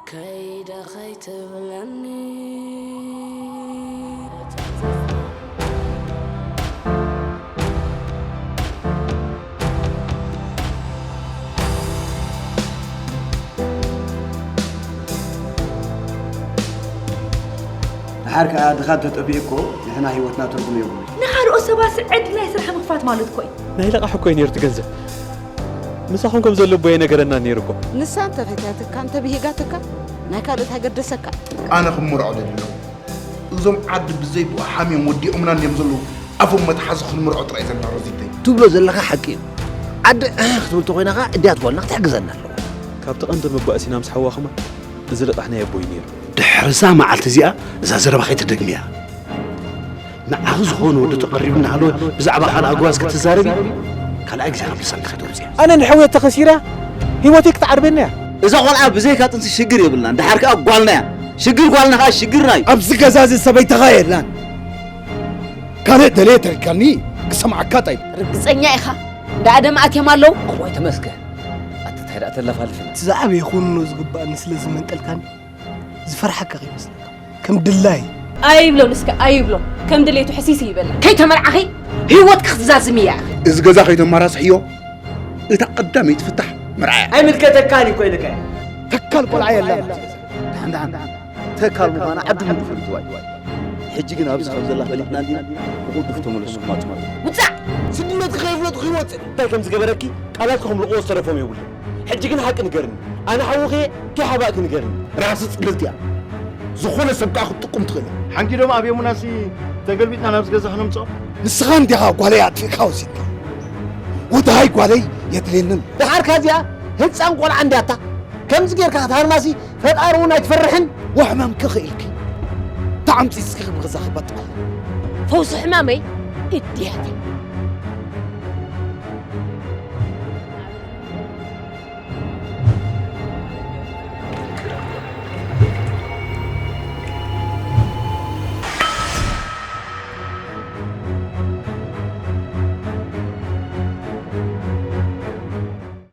ከይደ ከይትብለኒ። ድሓር ከኣ ድኻ እንተጠፊኡ እኮ ንሕና ህይወትና ትርጉም የብሉ። ንኻልኦት ሰባት ዕድል ናይ ስራሕ ምኽፋት ማለት እኮ እዩ። ናይ ለቓሕ እኮ እዩ ነይሩ እቲ ገንዘብ። ምሳኹም ከም ዘሎ ኣቦይ ኣይነገረናን ነይሩ እኮ። ንሳ እንተ ፈትያትካ እንተ ብሂጋትካ ናይ ካልኦት ኣይገደሰካ። ኣነ ክምርዖ ደሊ ኣለኹ። እዞም ዓዲ ብዘይ ብኡ ሓምዮም ወዲኦምና እንድዮም ዘለዉ። ኣፎም መትሓዚ ክንምርዖ ጥራይ ዘለና ረዚተይ። ትብሎ ዘለኻ ሓቂ እዩ። ዓዲ እህ ክትብል ተኾይና ኸዓ እድያት ጓልና ክትሕግዘና ኣለዋ። ካብቲ ቀንዲ መባእሲና ምስ ሓዋኹማ እዚ ልቓሕ ናይ ኣቦይ ነይሩ። ድሕሪ እዛ መዓልቲ እዚኣ እዛ ዘረባ ከይትደግምያ። ንዓኺ ዝኾነ ወዲ ተቐሪቡ እናሃለወ ብዛዕባ ካልእ ኣጓዝ ክትዛረቢ ካልኣይ ግዜ ካብ ልሳንኪ ከይተውፅያ። ኣነ ንሕውየት ተኸሲራ ህይወተይ ክትዓርበኒ እያ። እዛ ቆልዓ ብዘይካ ጥንሲ ሽግር የብልናን። ድሓር ከኣ ጓልና እያ። ሽግር ጓልና ከኣ ሽግርና እዩ። ኣብዚ ገዛ እዚ ሰበይትኻ የላን። ካልእ ደልየ ተሪካኒ ክሰምዓካ ጣይ። ርግጸኛ ኢኻ? እንዳ ኣደም ኣትዮም ኣለዉ? እዋይ ተመስገን። ኣቲ እንታይ ደኣ ተለፋልፍና? እቲ ዝዓበየ ክውንኖ ዝግብኣኒ ስለ ዝመንጠልካኒ ዝፈርሓካ ከይመስለካ። ከም ድላይ። ኣይብሎን እስከ ኣይብሎን። ከም ድሌቱ ሕሲስ ይበላ። ከይተመርዓኺ ህይወትኪ ክትዛዝሚ እያ ኢኺ። እዚ ገዛ ከይተማራስሕዮ እታ ቀዳመይቲ ፍታሕ መርዓ እያ። ኣይምልከተካን እዩ ኮይንካ። ተካል ቆልዓ የላን። ድሓን ድሓን ተካል ምዃና ዓዲ ሙሉ ፈሊጥዋ እዩ። ሕጂ ግን ኣብዚ ከም ዘላ ፈሊጥና እንዲና ብቕልጡፍ ተመለስኩም ኣጽምሩ። ውጻእ! ስድነትኪ ከይፍለጥኩ ይወፅእ። እንታይ ከም ዝገበረኪ ቃላትኪ ከምልቕዎ ዝተረፎም የብሉን። ሕጂ ግን ሓቂ ንገርኒ። ኣነ ሓውኺ እየ፣ እንታይ ሓባእኪ ንገርኒ። ራሲ ጽልልቲ እያ። ዝኾነ ሰብ ከኣ ክትጥቁም ትኽእል እያ። ሓንጊዶም ኣብ የሙናሲ ተገልቢጥና ናብዚ ገዛ ክነምጽኦ። ንስኻ እንዲኻ ጓለይ ኣጥፊእካ ወሲድካ። ወድሃይ ጓለይ የድልየንን። ደሓር ካዚኣ ህፃን ቆልዓ እንዲያታ ከምዚ ጌርካ ክትሃርማሲ ፈጣሪ እውን ኣይትፈርሕን። ወሕመምኪ ክኢልኪ ተዓምፂፅኪ ብገዛ ክበጥዓል። ፈውሲ ሕማመይ እድያት እዩ።